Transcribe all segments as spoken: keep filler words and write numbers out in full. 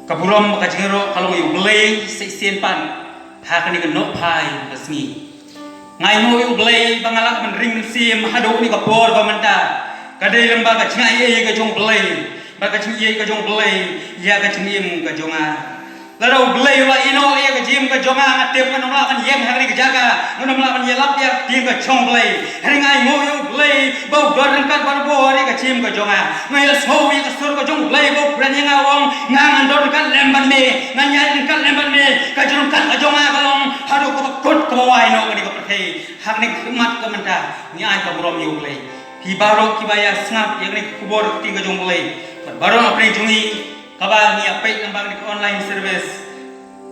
Ka burom bad ka jingïaroh ka long ïa U Blei shisien pat ha kane ka nohphai ka sngi. Nga ainguh ïa U Blei ba nga lah ban ring mynsiem haduh kane ka por ba mynta. Ka dei lyngba ka jingaiei ka jong U Blei bad ka jingïeit ka jong U Blei ïa ka jingim ka jong nga. Lada U Blei u la ïehnoh ïa ka jingim ka jong nga, nga tip ngan ym lah ban ïeng ha kane ka jaka, ngan ym lah ban ïalap ïa ka ktien ka jong U Blei. Hynrei nga ainguh ïa U Blei ba u don ryngkat barabor ïa ka jingim ka jong nga. Nga ïohsngew ïa ka sur ka jong U Blei ba u kren ïa nga, u ong, nga ngan don ryngkat lem bad me, ngan ïaid ryngkat lem bad me. Ka jingryngkat ka jong nga ka long haduh kaba kut kaba wai noh kane ka pyrthei. Ha kane ka khmat ka mynta ngi ai ka burom ïa U Blei. Phi baroh kiba ïa sngap ïa kane ka khubor ka ktien ka jong U Blei, bad baroh na pdeng jong ngi kaba ngi ïa peit lyngba kane ka online service,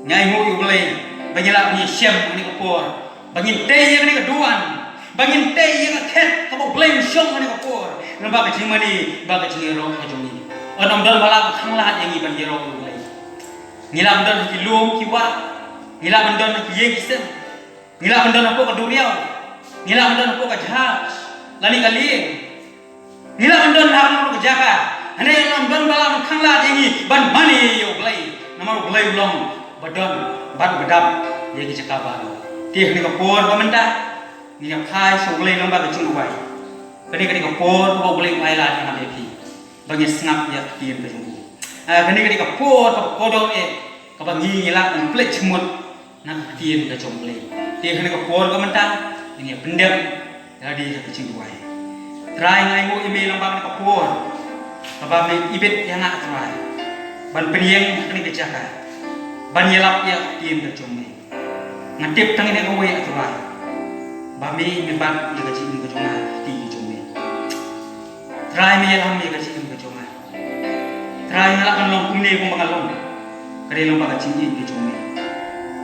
ngi ainguh ïa U Blei ba ngi lah ban ïashem ha kane ka por, ba ngin tei ïa kane ka duwan, ba ngin tei ïa ka khet kaba U Blei un shong ha kane ka por, lyngba ka jingmane bad ka jingïaroh ka jong ngi. Ym don ba lah ban khanglad ïa ngi ban ïaroh ïa U Blei. Ngi lah ban don ha ki lum ki wah, ngi lah ban don ha ki ïing ki sem, ngi lah ban don hapoh ka duriaw, ngi lah ban don hapoh ka jahaj lane ka lieng, ngi lah ban don ha kano kano ka jaka. Hynrei ym don ba lah ban khanglad ïa ngi ban mane ïa U Blei, namar U Blei u long ba don bad uba dap ïa ki jaka baroh. Te ha kane ka por ba mynta ngi ïa phai sha U Blei lyngba ka jingduwai. Kane ka dei ka por kaba U Blei u ai lad ïa nga bad ïa phi ba ngin sngap ïa ka ktien ka jong u. Ah, kane ka dei ka por kaba kordor eh kaba ngi ngi lah ban pynleit jingmut na ka ktien ka jong U Blei. Te ha kane ka por ka mynta ngin ïa pyndep ïa lade ha ka jingduwai. Trai, nga ainguh ïa me lyngba kane ka por kaba me ibit ïa nga, Trai, ban pynïeng ha kane ka jaka ban ïalap ïa ka ktien ka jong me. Nga tip tang ïa kawei, Trai, ba me me bat ïa ka jingim ka jong nga ha ka kti ka jong me. Trai, me ïalam ïa ka jingim ka jong nga. Trai, nga lah ban long kumne kumba nga long, ka dei lyngba ka jingïeit ka jong me.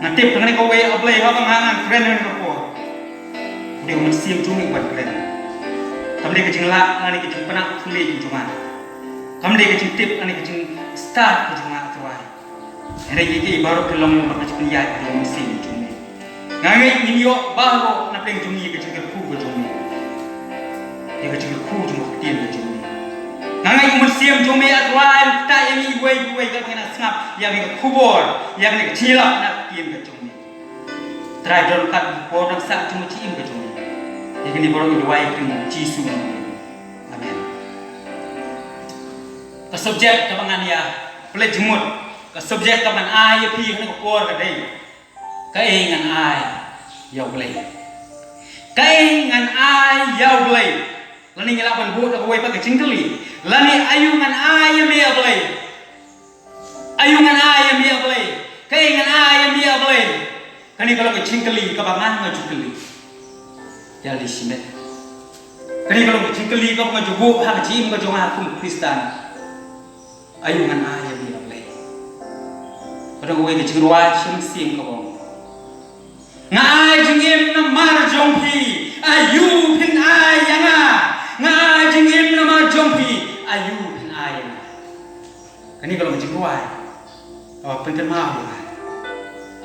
Nga tip tang ïa kawei, A Blei, haba nga ngan kren ha kane ka por, u dei u Mynsiem jong me uban kren. Kam dei ka jinglah lane ka jingpynah pynleit ka jong nga, kam dei ka jingtip lane ka jingstad ka jong nga, Trai. Hynrei kiei kiei baroh ki long lyngba ka jingpynïaid ka jong u Mynsiem jong me. Nga ngeit ngin ïoh baroh na pdeng jong ngi ka jingkyrkhu ka jong me, ïa ka jingkyrkhu jong ka ktien ka jong me. Nga ngeit u Mynsiem jong me, A Trai, un ktah ïa ngi iwei pa iwei katba ngi nang sngap ïa kane ka khubor, ïa kane ka jingïalap na ka ktien ka jong me. Trai, don kat ka por nang sah jong ka jingim ka jong me. Ïa kine baroh ngi duwai ha ka kyrteng u Jisu. Amen. Ka subject kaba ngan ïa pynleit jingmut, ka subject kaba ngan ai ïa phi ha kane ka por ka dei: Kaei ngan ai ïa U Blei? Kaei ngan ai ïa U Blei? Lane ngi lah ban buh da kawei pat ka jingkylli, lane aïu ngan ai ïa me, A Blei? Aïu ngan ai ïa me, A Blei? Kaei ngan ai ïa me, A Blei? Kane ka long ka jingkylli kaba nga nga ju kylli ïa lade shimet. Kane ka long ka jingkylli kaba nga ju buh ha ka jingim ka jong nga kum u Khristan. Aïu ngan ai ïa me, A Blei? Ka don kawei ka jingrwai shisien ka ong: Nga ai jingim namar jong phi, aïu phin ai ïa nga? Nga ai jingim namar jong phi, aïu phin ai ïa nga? Kane ka long ka jingrwai kaba pynkynmaw ïa nga,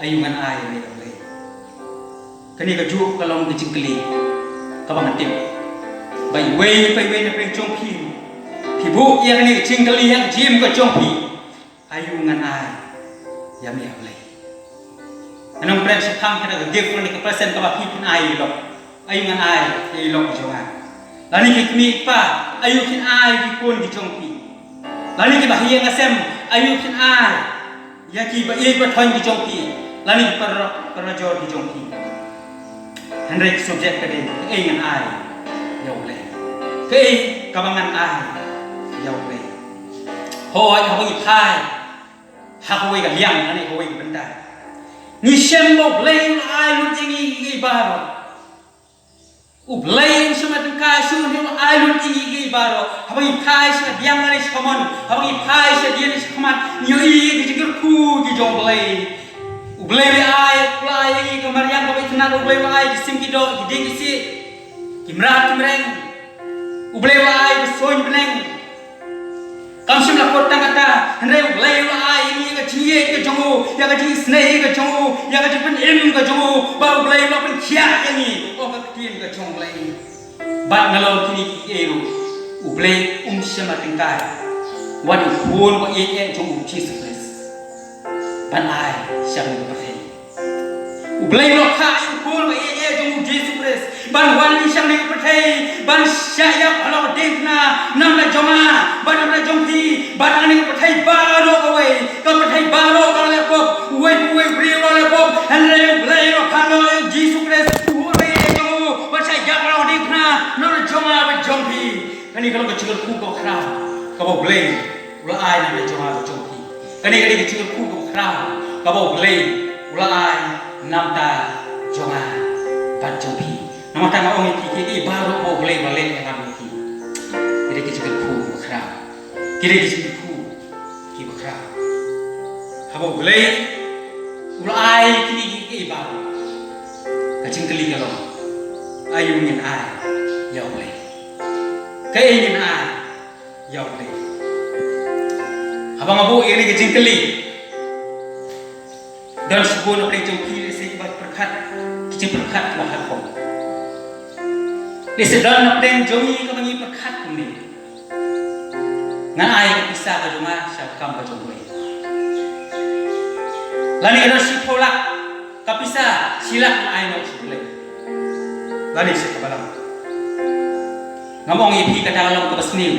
aïu ngan ai ïa me, A Blei? Kane kajuh ka long ka jingkylli kaba nga tip ba iwei pa iwei na pdeng jong phi, phi buh ïa kane ka jingkylli ha ka jingim ka jong phi: Aïu ngan ai ïa me, A Blei? Ngan ong kren shaphang kata ka gift lane ka present kaba phi phin ai ïa i lok. Aïu ngan ai ïa i lok jong nga? Lane ki kmie ki kpa, aïu phin ai ïa ki khun ki jong phi? Lane kiba ha ïing ha sem, aïu phin ai ïa ki ba ïeit ba thoiñ ki jong phi, lane ki para, parajor ki jong phi? Hynrei ka subject ka dei: Kaei ngan ai ïa U Blei? Kaei kaba ngan ai ïa U Blei? Hooid, haba ngi phai ha kawei ka liang lane kawei ka bynta, ngi shem ba U Blei u la ai lut ïa ngi kiei kiei baroh. U Blei um shym la tyngkai shuh, u la ai lut ïa ngi kiei kiei baroh. Haba ngi phai sha ka diang lane sha ka mon, haba ngi phai sha dien lane sha khmat, ngi ïohi ïa ka jingkyrkhu ka jong U Blei. U Blei u la ai, u la ai ïa ngi ka mariang kaba itynnad, U Blei u la ai ki sim ki doh, ki dieng ki siej, ki mrad ki mreng. U Blei u la ai ka suiñ bneng. Kam shym la kut tang kata, hynrei U Blei u la ai ïa ngi ïa ka jingïeit ka jong u, ïa ka jingisynei ka jong u, ïa ka jingpynim ka jong u, bad U Blei u la pynkhiah ïa ngi, ong ka ktien ka jong U Blei. Bad nalor kine kiei kiei ruh, U Blei um shym la tyngkai wat ïa u Khun ba ïeit eh jong u, Jisu Khrist. Ai sha kane ka pyrthei. U Blei u la phah ïa u khun ba ïeit jong u Jisu Khrist ban wan sha kane ka pyrthei ban shah ïap halor ka diengphna namar jong nga bad namar jong phi bad namar kane ka pyrthei baroh kawei. Ka pyrthei baroh ka la leh pop, uwei pa uwei u briew u la leh pop. Hynrei u Blei u la phah noh ïa u Jisu Khrist, u khun ba ïeit jong u, ban shah ïap halor ka diengphna namar jong nga bad jong phi. Kane ka long ka jingkyrkhu kaba khraw kaba u Blei u la ai namar jong nga bad jong phi. Kane ka dei ka jingkyrkhu kaba khraw kaba u Blei u la ai namar jong nga bad jong phi. Namar kata nga ong ïa phi, kiei kiei baroh ba u Blei u la leh ïa nga bad ïa phi, ki dei ki jingkyrkhu kiba khraw. Ki dei ki jingkyrkhu kiba khraw. Haba u Blei u la ai kine kiei kiei baroh, ka jingkylli ka long, aïu ngin ai ïa u Blei? Kaei ngin ai ïa u Blei? Haba nga buh ïa kane ka jingkylli, don shibun na pdeng jong phi lehse kiba pyrkhat ki jingpyrkhat kiba ha khong. Lehse don na pdeng jong ngi kaba ngi pyrkhat kumne, ngan ai ka pisa ka jong nga sha ka kam ka jong u Blei. Lane ka don shiphew lak ka pisa, shi lak ngan ai noh sha u Blei. Lane sha ka balang. Ngam ong ïa phi kata ka long kaba sniew,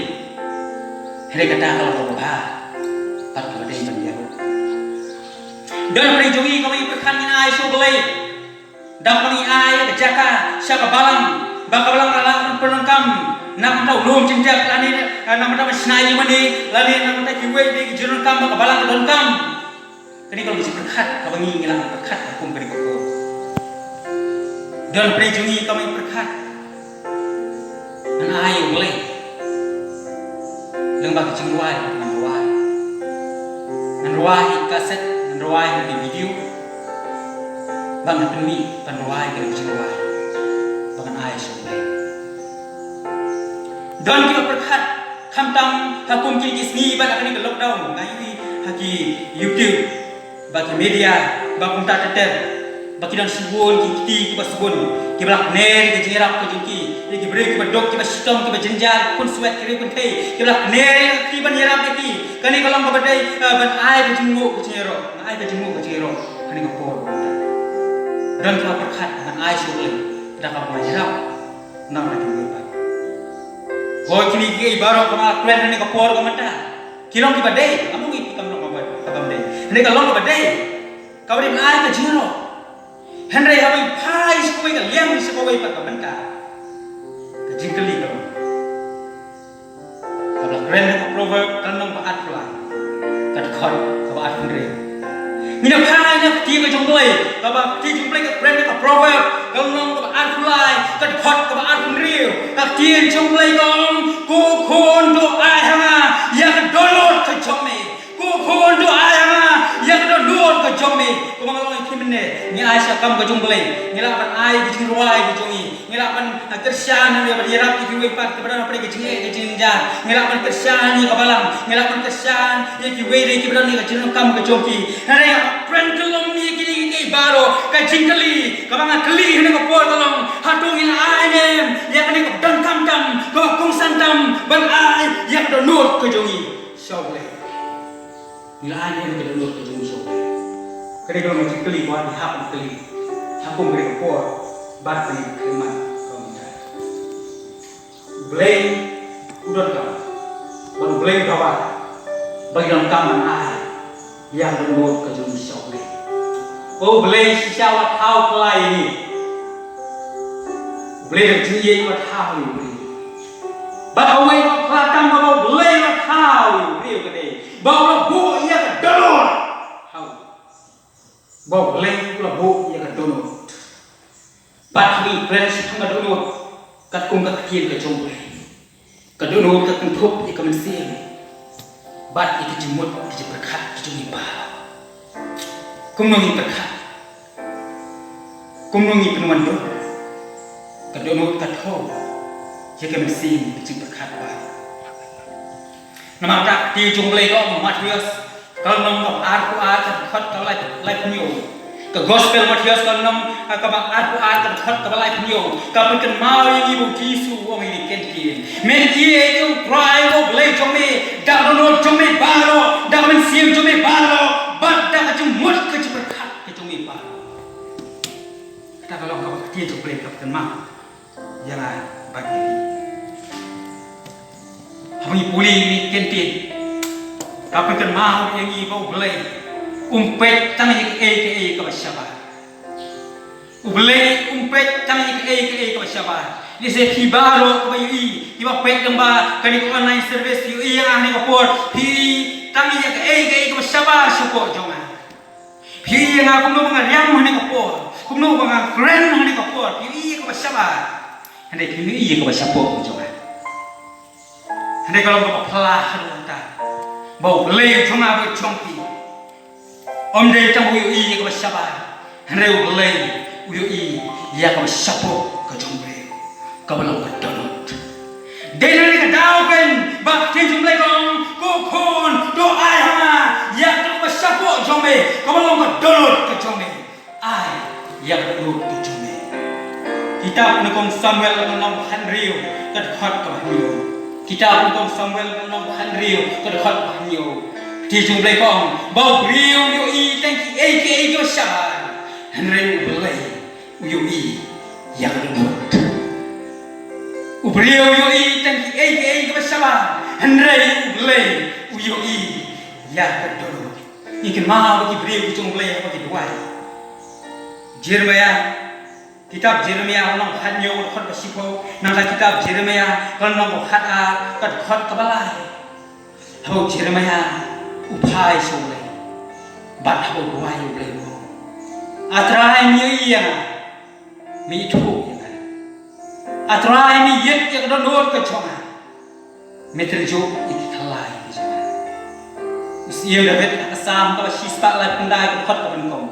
hynrei kata ka long kaba bha bad kaba dei ban ïaroh. Don na pdeng jong ngi kaba ngi pyrkhat ngin ai sha u Blei da kaba ngi ai ka jaka sha ka balang, ba ka balang ka lah ban pyndonkam na ka bynta u lum jingtep lane na ka bynta ban shna ïingmane lane na ka bynta kiwei de ki jingdonkam ba ka balang ka donkam. Kane ka long ka jingpyrkhat kaba ngi ngi lah ban pyrkhat ha kum kane ka por. Don na pdeng jong ngi kaba ngi pyrkhat ngan ai ïa u Blei lyngba ka jingrwai ngan rwai, ngan rwai ïa ka kaset, ngan rwai ïa ka video, ba ngan pynmih ban rwai ïa ka jingrwai ba ngan ai sha u Blei. Don kiba pyrkhat khamtam ha kum kine ki sngi bad ha kane ka lockdown, nga ïohi ha ki YouTube ba ki media ba kumta ter ter ba ki don shibun ki kti kiba sbun kiba la kner ïa ka jingïarap ka jong ki, ïa ki briew kiba duk kiba shitom kiba jynjar, khun swet ki briew kynthei kiba la kner ïa ka kti ban ïarap ïa ki. Kane ka long kaba dei, eh, ban ai ka jingnguh ka jingïaroh. Nga ai ka jingnguh ka jingïaroh ha kane ka por ba mynta. Don kiba pyrkhat ngan ai sha u Blei da kaba nga ïarap nang na ki briew ba. Hooid, kine kiei baroh kaba nga kren ha kane ka por ba mynta ki long kiba dei, ngam ong ïa phi kam long kaba, kaba dei. Hynrei ka long kaba dei, kaba dei ban ai ka jingïaroh. Hynrei haba ngi phai sha kawei ka liang sha kawei pat ka bynta, ka jingkylli ka long. Kaba la kren ha ka Proverb ka lynnong ba arphew lai, ka dkhot kaba arphew hynriew. Ngin ïa phai na ka ktien ka jong u Blei, kaba ka ktien jong u Blei ka kren ha ka Proverb ka lynnong kaba arphew lai, ka dkhot kaba arphew hynriew. Ka ktien jong u Blei ka ong, ko khun to ai ha nga ïa ka dohnud ka jong me. Ko khun to ai ha nga ïa ka dohnud ka jong me. Kumba nga la ong ïa phi mynne, ngi ai sha ka kam ka jong u Blei, ngi lah ban ai ka jingrwai ka jong ngi, ngi lah ban, ah, kyrshan ïa ban ïarap ïa kiwei pat kiba don hapdeng ka jingeh ka jingjynjar, ngi lah ban kyrshan ïa ka balang, ngi lah ban kyrshan ïa kiwei de kiba don ïa ka jingdonkam ka jong ki. Hynrei nga kren kyllum ïa kine kiei baroh, ka jingkylli kaba nga kylli ha kane ka por ka long, hato ngi la ai ne em ïa kane kaba donkam tam, kaba kongsan tam ban ai ïa ka dohnud ka jong ngi sha u Blei? Ngi la ai ne em ka dohnud ka jong ngi sha u Blei? Kane ka long ka jingkylli kaba ngi hap ban kylli ha kum kane ka por bad kane ka khyrnit kaba mynta. U Blei u donkam bad u Blei u dawa ba ngi donkam ban ai ïa ka dohnud ka jong ngi sha u Blei. Ko Blei shisha u la thaw pla ïa ngi. U Blei da ka jingïeit u la thaw ïa u Blei. Bad kawei ka pla tang kaba u Blei u la thaw ïa u briew ka dei ba u la buh ïa ka dohnud. Haw. Ba u Blei u la buh ïa ka dohnud. Bad ngi kren shaphang ka dohnud katkum ka ktien ka jong u Blei. Ka dohnud ka kynthup ïa ka mynsiem bad ïa ka jingmut ka jingpyrkhat ka jong ngi baroh. Kumno ngi pyrkhat, kumno ngi pynwandur, ka dohnud ka thoh ïa ka mynsiem ka jingpyrkhat baroh. Namar kata ka ktien jong u Blei ka ong, Mathaios ka lynnong kaba arphew ar ka dkhot kaba lai, laiphew hynñiew. Ka Gospel Mathaios ka lynnong, ah, kaba arphew ar ka dkhot kaba laiphew hynñiew ka pynkynmaw ïa ngi ba u Jisu u ong ïa ngi kyntien, men ïeit ïa u Trai u Blei jong me da ka dohnud jong me baroh, da ka mynsiem jong me baroh, bad da ka jingmut Ïa U Blei ka pynkynmaw ïa nga bad ïa phi. Haba ngi pule ïa kine ki kyntien, ka pynkynmaw ïa ngi ba U Blei um peit tang ïa kaei kaei kaba shabar. U Blei um peit tang ïa kaei kaei kaba shabar. Lehse phi baroh kiba ïohi, kiba peit lyngba kane ka online service, phi ïohi ïa nga ha kane ka por, phi ïohi tang ïa kaei kaei kaba shabar shapoh jong nga. Phi ïohi ïa nga kumno ba nga riam ha kane ka por, kumno ba nga kren ha kane ka por, phi ïohi ïa kaba shabar. Hynrei phim ïohi ïa kaba shapoh jong nga. Hynrei ka long kaba phylla haduh katta ba U Blei u jong nga bad u jong phi um dei tang ba u ïohi ïa kaba shabar, hynrei U Blei u ïohi ïa kaba shapoh ka jong u briew, kaba long ka dohnud. Dei na kane ka daw keiñ ba ka ktien jong U Blei ka ong, ko khun, to ai ha nga ïa kaba shapoh jong me, kaba long ka dohnud ka jong me. Ai ïa ka dohnud ka jong me. Kitab Nyngkong Samuel ka lynnong ba hynriew, ka dkhot kaba hynñiew. Kitab Nyngkong Samuel ka lynnong ba hynriew, ka dkhot kaba hynñiew. Ka ktien jong U Blei ka ong ba u briew u ïohi tang kiei kiei kiba shabar, hynrei U Blei u ïohi ïa ka dohnud. U briew u ïohi tang kiei kiei kiba shabar, hynrei U Blei u ïohi ïa ka dohnud. Ngi kynmaw ba ki briew ki jong U Blei haba ki duwai. Jeremiah, kitab Jeremiah ka lynnong ba hynñiew, ka dkhot ba shiphew, nangta kitab Jeremiah ka lynnong ba khatar, ka dkhot kaba lai. Haba u Jeremiah u phai sha U Blei bad haba u duwai ïa U Blei, u ong, A Trai, me ïohi ïa nga, me ithuh ïa nga. A Trai, me ïit ïa ka dohnud ka jong nga, me tynjuh ïa ki khlai ki jong nga. U Syiem David ha ka Salm kaba shispah laiphew khyndai, ka dkhot kaba nyngkong,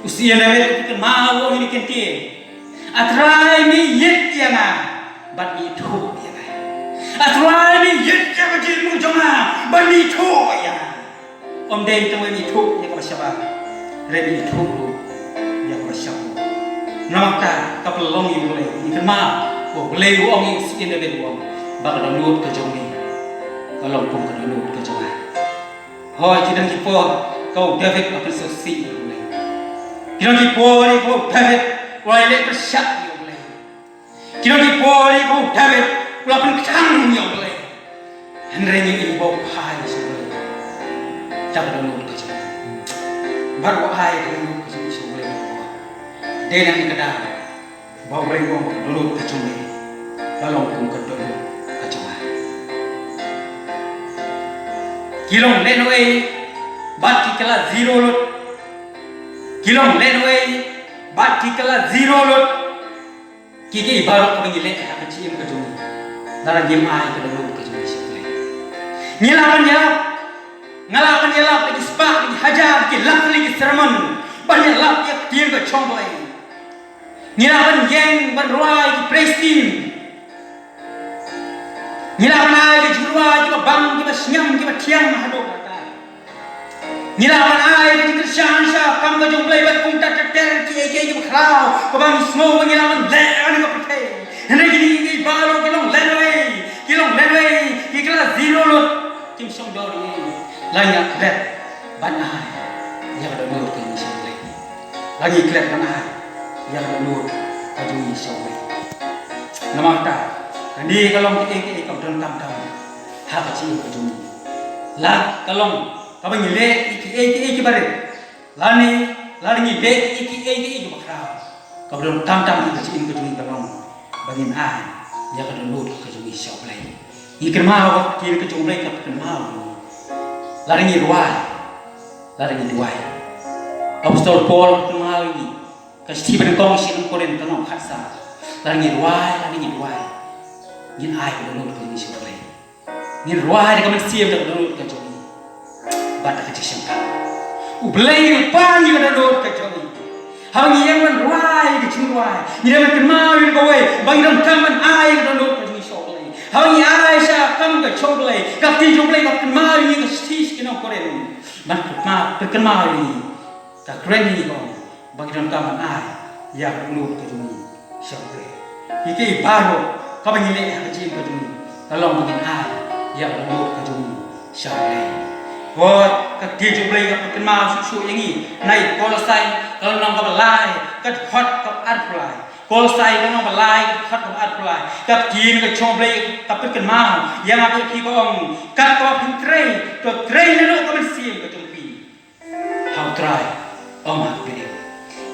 u Syiem David u pynkynmaw, u ong ïa kine ki kyntien, A Trai, me ïit ïa nga bad me ithuh ïa nga. A Trai, me ïit ïa ka jingmut jong nga bad me ithuh ïa nga. Ym dei tang ba me ithuh ïa kaba shabar, hynrei me ithuh ruh ïa kaba shapoh. Namar kata ka pynlong ïa U Blei, ngi kynmaw ba U Blei u ong ïa u Syiem David, u ong ba ka dohnud ka jong me ka long kum ka dohnud ka jong nga. Hooid, ki don ki por kaba u David u la pynsngewsih ïa U Blei. Ki don ki por kaba u David u la ïaleh pyrshah ïa U Blei. Ki don ki por kaba u David u la pynkthang ïa U Blei. Hynrei ngi ïohi ba u phai sha U Blei da ka dohnud ka jong u. Bad u ai ka dohnud ka jong u sha U Blei. Dei na kane ka daw ba U Blei u ong ba ka dohnud ka jong me ka long kum ka dohnud ka jong nga. Ki long lehnohei bad ki kylla zero lut. Ki long lehnohei bad ki kylla zero lut. Ki, ki baroh kaba ngi leh ha ka jingim ka jong ngi, lada ngim ai ka dohnud ka jong ngi sha U Blei. Ngi lah ban ïalap, nga lah ban ïalap da ki spah, da ki hajar, da ki lak tylli ki sermon ban ïalap ïa ka ktien ka jong U Blei. Ngi lah ban ïeng ban rwai ki praise team. Ngi lah ban ai ki jingrwai kiba bang, kiba sngem, kiba thiang haduh katta. Ngi lah ban ai ka jingkyrshan sha kam ka jong U Blei bad kumta ter ter kiei kiei kiba khraw kaba ngi sngew ba ngi lah ban leh ha kane ka pyrthei. Hynrei kine kiei kiei baroh ki long lehnohei, ki long lehnohei, ki kylla zero lut, kim shong dor ïa ngi lada ngi klet ban ai ïa ka dohnud ka jong ngi sha U Blei. Lada ngi klet ban ai ïa ka dohnud ka jong ngi sha U Blei. Namar kata, kane ka long kaei kaei kaba donkam tam ha ka jingim ka jong ngi. La ka long kaba ngi leh ïa kiei kiei kiba rit, lane lada ngi leh ïa kiei kiei kiba khraw, kaba donkam tam ha ka jingim ka jong ngi ka long ba ngin ai ïa ka dohnud ka jong ngi sha U Blei. Ngi kynmaw ba ka ktien ka jong U Blei ka kynmaw ïa ngi, lada ngi rwai, lada ngi duwai. Apostol Paul ka kynmaw ïa ngi, ka shithi ba nyngkong sha ki nong Korinth ka lynnong khatsaw, lada ngi rwai, lada ngi duwai, ngin ai ka dohnud ka jong ngi sha U Blei. Ngin rwai da ka mynsiem, da ka dohnud ka jong ngi bad da ka jingshemphang. U Blei u pan ïa ka dohnud ka jong ngi. Haba ngi ïeng ban rwai ka jingrwai, ngi dei ban kynmaw ïa kawei ba ngi donkam ban ai ka dohnud ka jong ngi sha U Blei. Haba ngi ai sha kam ka jong U Blei, ka ktien jong U Blei ka kynmaw ïa ngi, ka shithi sha ki nong Korinth, ban kynmaw, ban kynmaw ïa ngi. Ka kren hi ong ba ngi donkam ban ai ïa ka dohnud ka jong ngi sha U Blei. Ïa kiei baroh kaba ngi leh ha ka jingim ka jong ngi, ka long ba ngin ai ïa ka dohnud ka jong ngi sha U Blei. Hooid, ka ktien jong U Blei ka pynkynmaw shuh shuh ïa ngi na i Kolossai ka lynnong kaba lai, Ka dkhot kaba arphew lai. Kolosai ka lynnong ba lai, ka dkhot kaba arphew lai. Ka ktien ka jong U Blei ka pynkynmaw ïa nga bad ïa phi, ka ong, kat kaba phin trei, to trei naduh ka mynsiem ka jong phi ha U Trai, ym ha ka briew.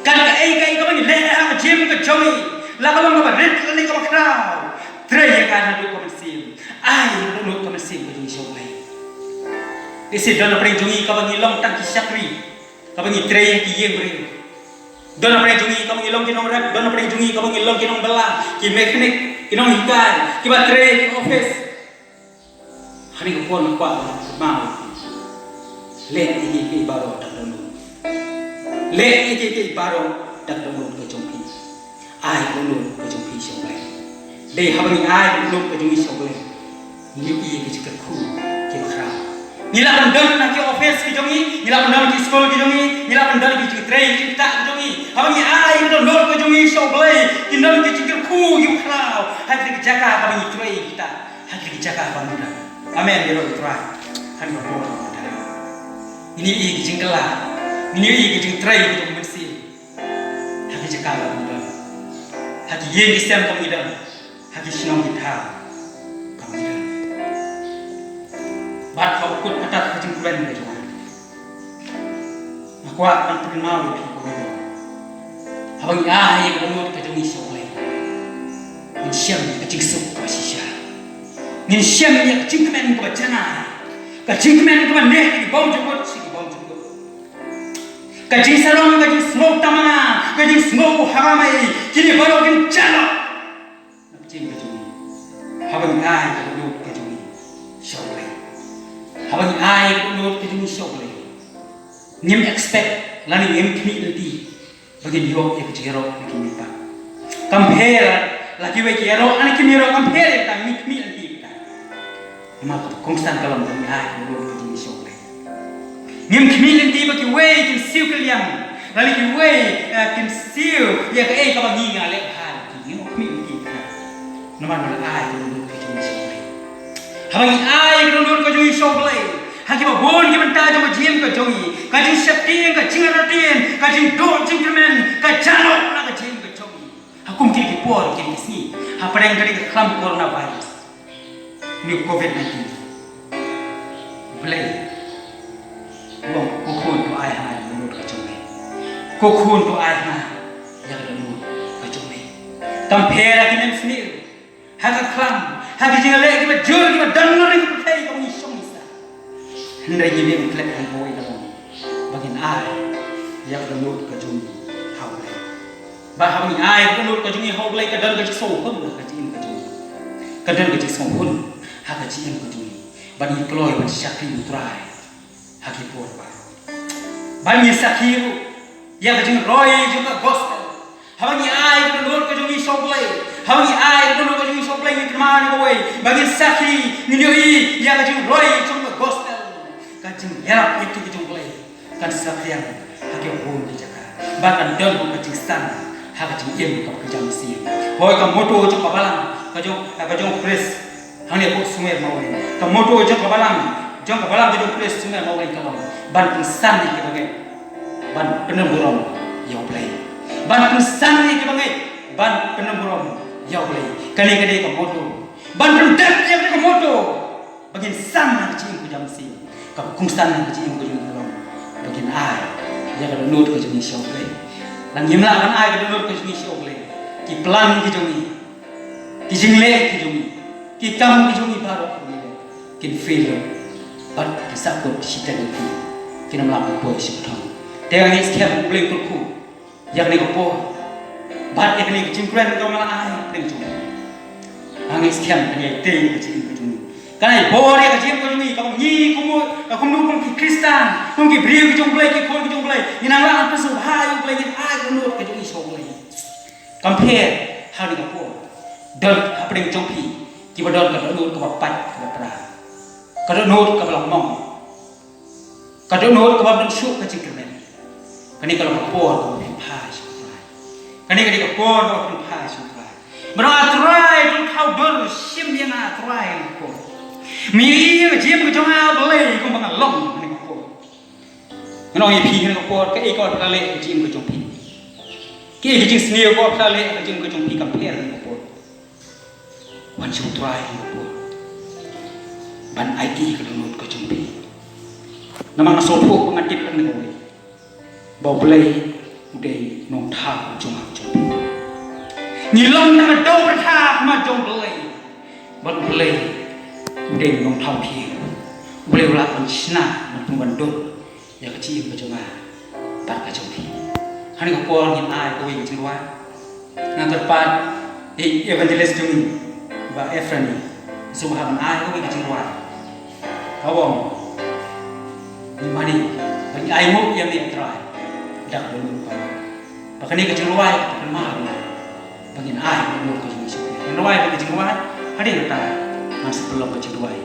Kat kaei kaei kaba ngi leh ha ka jingim ka jong ngi, la ka long kaba rit lane kaba khraw, trei ïa ka naduh ka mynsiem. Ai naduh ka mynsiem ka jong ngi sha U Blei. Lehse don na pdeng jong ngi kaba ngi long tang ki shakri, kaba ngi trei ha ki ïing briew. Don na pdeng jong ngi kaba ngi long ki nongrep, don na pdeng jong ngi kaba ngi long ki nongbylla, ki mechanic, ki nonghikai, kiba trei ha ki office. Ha kane ka por nga kwah ban kynmaw ïa phi, leh ïa kiei kiei baroh da ka dohnud. Leh ïa kiei kiei baroh da ka dohnud ka jong phi. Ai ka dohnud ka jong phi sha U Blei. Dei haba ngi ai ka dohnud ka jong ngi sha U Blei, ngi ïohi ïa ki jingkyrkhu kiba khraw. Ngi lah ban don ha ki office ki jong ngi, ngi lah ban don ha ki skul ki jong ngi, ngi lah ban don ha ki jingtrei ki jingktah ki jong ngi. Haba ngi ai ka dohnud ka jong ngi sha U Blei, kin don ki jingkyrkhu kiba khraw ha ki jaka kaba ngi trei ki ktah, ha ki jaka kaba ngi don. Amen. Ïaroh ïa U Trai. Kane ka por kaba dang, ngin ïohi ki jingkylla, ngin ïohi ki jingtrei ki jong U Mynsiem ha ki jaka kaba ngi don, ha ki ïing ki sem kaba ngi don, ha ki shnong ki thaw kaba ngi don. Bad ha u kut patat ka jingkmen ka jong nga, nga kwah ban pynkynmaw ïa phi kawei, haba ngi ai ïa ka dohnud ka jong ngi sha U Blei, ngin shem ïa ka jingsuk kaba shisha, ngin shem ïa ka jingkmen kaba janai, ka jingkmen kaba neh ki bym jukut sha ki bym jukut. Ka jingsarong, ka jingsngew tamnga, ka jingsngew ha ka mei, kine baroh kin jah noh na ka jingim ka jong ngi. Haba ngi ai ka dohnud ka jong ngi sha U Blei, haba ngi ai ka dohnud ka jong ngi sha U Blei, ngim expect lane ngim khmih lynti ba ngin ïoh ïa ka jingïaroh na ki miet pat. Kam pher la kiwei ki ïaroh lane kim ïaroh, kam pher ïa kata, ngim khmih lynti ïa kata. Namar kaba kongsan ka long ba ngi ai ka dohnud ka jong ngi sha U Blei. Ngim khmih lynti ba kiwei kin siew kylliang, lane kiwei, eh, kin siew ïa kaei kaba ngi nga leh bha ïa ki, ngim khmih lynti ïa kata. Namar ngi la ai ka dohnud ka jong ngi sha U Blei. Haba ngi ai ka dohnud ka jong ngi sha U Blei, ha kiba bun ki bynta jong ka jingim ka jong ngi, ka jingsheptieng, ka jingartatien, ka jingduh jingkyrmen, ka jah noh na ka jingim ka jong ngi. Ha kum kine ki por, kine ki sngi, hapdeng kane ka khlam coronavirus, ne u covid nineteen, Blei u ong, ko khun, to ai ha nga ïa ka dohnud ka jong me. Ko khun, to ai ha nga ïa ka dohnud ka jong me. Kam pher ha ki mynsngi, ha ka khlam, ha ki jingleh kiba jur kiba don ha ri ka pyrthei kaba ngi shong ngi sah. Hynrei ngi ïeng khlem, hynrei kawei ka long ba ngin ai ïa ka dohnud ka jong ngi ha U Blei. Ba haba ngi ai ka dohnud ka jong ngi ha U Blei, ka don ka jingsngewhun ha ka jingim ka jong ngi. Ka don ka jingsngewhun ha ka jingim ka jong ngi. Ba ngi kloi ban shakri U Trai ha ki por baroh. Ba ngi sakhi ruh ïa ka jingroi jong ka gospel. Haba ngi ai ka dohnud ka jong ngi sha U Blei, haba ngi ai ka dohnud ka jong ngi sha U Blei, ngi kynmaw ïa kawei, ba ngin sakhi, ngin ïohi ïa ka jingroi jong ka gospel. Ka jingïarap ïa kito ki jong U Blei kan saphriang ha ki bun ki jaka. Ba kan don ka jingsan ha ka jingim kaba kjam mynsiem. Hooid, ka motto jong ka balang ka jong, ka jong Khrist hangne hapoh Sumer Mawleng, ka motto jong ka balang, jong ka balang ka jong Khrist Sumer Mawleng ka long ban pynsan ïa kiba ngeit ban pynburom ïa U Blei. Ban pynsan ïa kiba ngeit ban pynburom ïa U Blei. Kane ka dei ka motto. Ban pyndep ïa ka motto. Ba ngin san ha ka jingim kaba kjam mynsiem, kaba kongsan ha ka jingim ka jong ngi ka long ba ngin ai ïa ka dohnud ka jong ngi sha U Blei. Lada ngim lah ban ai ka dohnud ka jong ngi sha U Blei, ki plan ki jong ngi, ki jingleh ki jong ngi, ki kam ki jong ngi baroh kaba ngi leh kin fail bad kin sahkut shiteng ïa phi, kin ym lah ban poi sha ka thong. Te nga ngeit skhem U Blei u kyrkhu ïa kane ka por bad ïa kane ka jingkren kaba nga la ai ha pdeng jong phi. Nga ngeit skhem kan ïai tei ïa ka jingim ka jong ngi, kan ai bor ïa ka jingim ka jong ngi, kaba ngi kum u, kumno kum ki Khristan, kum ki briew ki jong U Blei, ki khun ki jong U Blei, ngin nang lah ban pynsngewbha ïa U Blei, ngin ai ka dohnud ka jong ngi sha U Blei. Kam pher ha kane ka por, don ha pdeng jong phi kiba don ka dohnud kaba pait kaba pra, ka dohnud kaba la mong, ka dohnud kaba don shuh ka jingkyrmen. Kane ka long ka por kaba phin phai sha U Trai. Kane ka dei ka por kaba phin phai sha U Trai. Ba dang U Trai u don khaw dur shim ïa nga, U Trai, ha kane ka por. Me ïohi ïa ka jingim ka jong nga, Blei, kumba nga long ha kane ka por. Ngan ong ïa phi, ha kane ka por kaei kaba phi la leh ha ka jingim ka jong phi? Ïa ka jingsniew ko phi la leh ha ka jong ka jong phi kam pher ha kane ka por. Wan sha U Trai ha kane ka por ban aiti ïa ka dohnud ka jong phi. Namar nga sngewthuh ba ngan tip kane kawei, ba U Blei u dei u nongthaw jong nga jong phi. Ngi long na ka dong pyrtha ha khmat jong U Blei ba U Blei u dei u nongthaw phi. U Blei u lah ban shna, ban pynban dur ïa ka jingim ka jong nga bad ka jong phi. Ha kane ka por ngin ai kawei ka jingrwai. Nga kyrpad ïa i evangelist jong ngi, Bah Efrani, sngewbha ban ai kawei ka jingrwai. Ka ong, ngi mane ba ngi ainguh ïa me, Trai, da ka dohnud baroh. Ba kane ka jingrwai ka pynmah ïa ngi ba ngin ai ka dohnud ka jong ngi sha U Blei. Ngin rwai ka jingrwai hadien kata, ngan sa pynlong ka jingrwai.